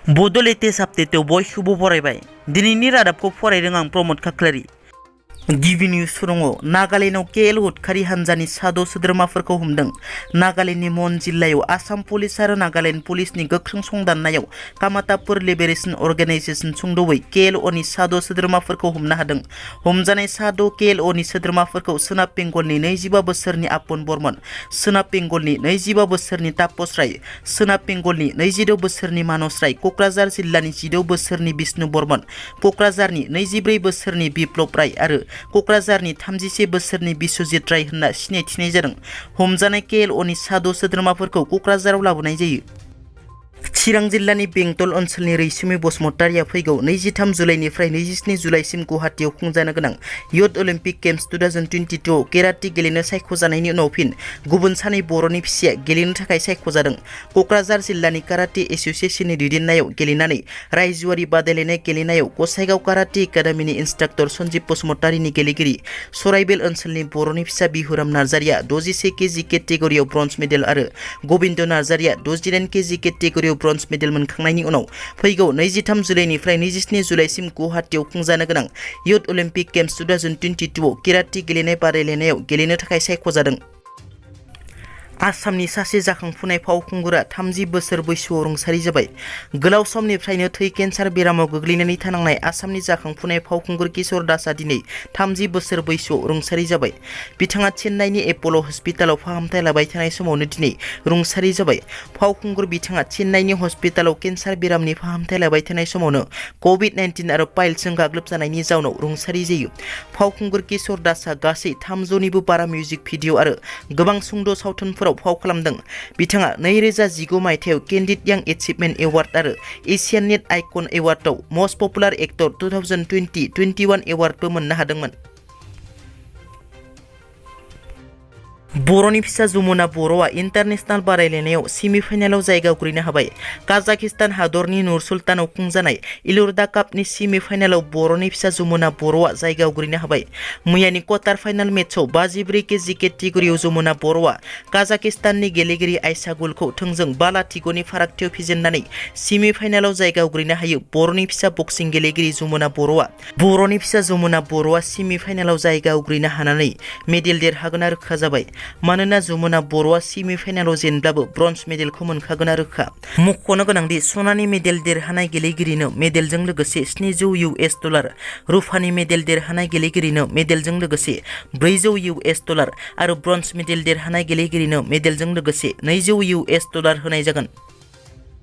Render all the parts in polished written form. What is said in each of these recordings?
बड' लेटेस्ट आपडेटआव बयखौबो बरायबाय। दिनैनि रादाबखौ फरायदों आं प्रमद खाख्लारि। गिबि निउस दङ। नागालेण्डआव केएल उदखारि हान्जानि साद' सोद्रोमाफोरखौ हमदों। नागालेण्डनि मन जिल्लायाव आसाम पुलिस आरो नागालेण्ड पुलिसनि गोख्रों संदाननायाव कामातापुर लिबारेशन अर्गेनाइजेशन सुंद'यै केएलअनि साद' सोद्रोमाफोरखौ हमनो हादों। हमजानाय साद' केएलअनि सोद्रोमाफोरखौ सोनाब बेंगलनि 25 बोसोरनि आपन बर्मन, सोनाब बेंगलनि 25 बोसोरनि तापस राय, सोनाब बेंगलनि 26 बोसोरनि मानस राय, क'क्राझार जिल्लानि 16 बोसोरनि बिष्णु बर्मन, क'क्राझारनि 24 बोसोरनि बिप्लब राय आरो क'क्राझारनि 31 बोसोरनि बिश्वजित राय होनना सिनायथिनाय जादों। हमजानाय केएलअनि साद' सोद्रोमाफोरखौ क'क्राझाराव लाबोनाय जायो। चिरां जिल्लानि बेंटल ओनसोलनि रैसुमै बसुमतारिया फैगौ 23 जुलाइनिफ्राय 27 जुलाइसिम गुवाहाटीआव खुंजानो गोनां युथ अलिम्पिक गेम्स 2022 केराटि गेलेनो सायख'जानायनि उनाव फिन गुबुन सानै बर'नि फिसाया गेलेनो थाखाय सायख'जादों। क'क्राझार जिल्लानि काराटे एस'सिएशननि दैदेननायाव गेलेनानै रायजोआरि बादायलायनाय गेलेनायाव गसाइगाव काराटे एकाडेमिनि इन्सट्राक्टर सन्जीब बसुमतारिनि गेलेगिरि सराइबेल ओनसोलनि बर'नि फिसा बिहुराम नार्जारिया 61 केजि केटेगरियाव ब्रन्ज मेडेल आरो गबिन्द नार्जारिया 69 केजि केटेगरियाव ब्रन्ज मेडेल मोनखांनायनि उनाव फैगौ 23 जुलाइनिफ्राय 27 जुलाइसिम गुवाहाटीआव खुंजानो गोनां युथ अलिम्पिक गेम्स 2022 केराटि गेलेनाय बादायलायनायाव गेलेनो थाखाय सायख'जादों। आसामनि सासे जाखांफुनाय फावखुंगुरा 30 बोसोर बैसोआव रुंसारि जाबाय। गोलाव समनिफ्रायनो थै केन्सार बेरामाव गोग्लैनानै थानांनाय आसामनि जाखांफुनाय फावखुंगुर किशोर दासआ दिनै 30 बोसोर बैसोआव रुंसारि जाबाय। बिथाङा चेन्नाइनि एप'ल' हस्पिटालाव फाहामथाय लाबाय थानाय समावनो दिनै रुंसारि जाबाय। फावखुंगुर बिथाङा चेन्नाइनि हस्पिटालाव केन्सार बेरामनि फाहामथाय लाबाय थानाय समावनो कभिड-19 आरो पाइल्सजों गाग्लोबजानायनि जाउनाव रुंसारि जायो। फावखुंगुर किशोर दासआ गासै 300निबो बारा मिउजिक भिडिअ आरो गोबां सुंद' सावथुनफोराव फाव खालामदों। बिथाङा 2015 मायथाइयाव केन्डिड यां एचिभमेन्ट एवार्ड आरो एशियान नेट आइकन एवार्डआव मस्ट पपुलार एक्टर 2020-21 एवार्डबो मोननो हादोंमोन। बर'नि फिसा जमुना बर'आ इन्टारनेशनेल बादायलायनायाव सेमिफाइनालाव जायगा आवग्रिनो हाबाय। काजाकिस्तान हादरनि नुर सुल्तानाव खुंजानाय इलुरदा कापनि सेमिफाइनालाव बर'नि फिसा जमुना बर'आ जायगा आवग्रिनो हाबाय। मैयानि क्वार्टार फाइनाल मेचआव 54 केजि केटेगरियाव जमुना बर'आ काजाकिस्ताननि गेलेगिरि आइसागुलखौ थोंजों 5-0 फारागथियाव फेजेननानै सेमिफाइनालाव जायगा आवग्रिनो हायो। बर'नि फिसा बक्सिं गेलेगिरि जमुना बर'आ सेमिफाइनालाव जायगा आवग्रिनो हानानै मेडेल देरहागोना रोखा जाबाय। मानोना जमुना बर'आ सेमिफाइनालाव जेनब्लाबो ब्रन्ज मेडेलखौ मोनखागोना रोखा। मख'नो गोनांदि सनानि मेडेल देरहानाय गेलेगिरिनो मेडेलजों लोगोसे $700 रुफानि मेडेल देरहानाय गेलेगिरिनो मेडेलजों लोगोसे $400 आरो ब्रन्ज मेडेल देरहानाय गेलेगिरिनो मेडेलजों लोगोसे $200 होनाय जागोन।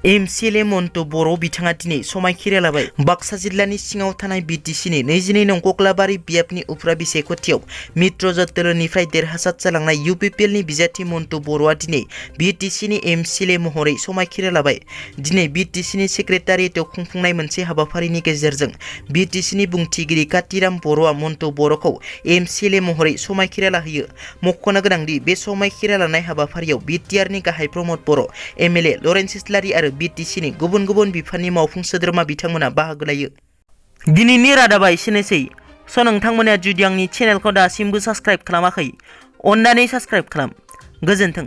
एमसिएलए मन्टु बर' बिथाङा दिनै समायखिरा लाबाय। बाक्सा जिल्लानि सिङाव थानाय बिटिसिनि 22 नं कक्लाबारि बियाबनि उफ्रा बिसायख'थियाव मित्र जतोरनिफ्राय देरहासार जालांनाय इउपिपिएलनि बिजाथि मन्टु बर'आ दिनै बिटिसिनि एमसिएलए महरै समायखिरा लाबाय। दिनै बिटिसिनि सेक्रेटारियेटआव खुंफुंनाय मोनसे हाबाफारिनि गेजेरजों बिटिसिनि बुंथिगिरि कातिराम बर'आ मन्टु बर'खौ एमसिएलए महरै समायखिरा लाहोयो। मख'नो गोनांदि बे समायखिरा लानाय हाबाफारियाव बिटिआरनि गाहाय प्रमद बर', एमएलए लरेन्स इस्लारि आरो बिटिसिनि गुबुन गुबुन बिफाननि मावफुं सोद्रोमा बिथांमोना बाहागो लायो। दिनैनि रादाबा एसेनोसै। नोंथांमोना जुदि आंनि चेनेलखौ दासिमबो साबस्क्राइब खालामाखै, अन्नानै साबस्क्राइब खालाम। गोजोन्थों।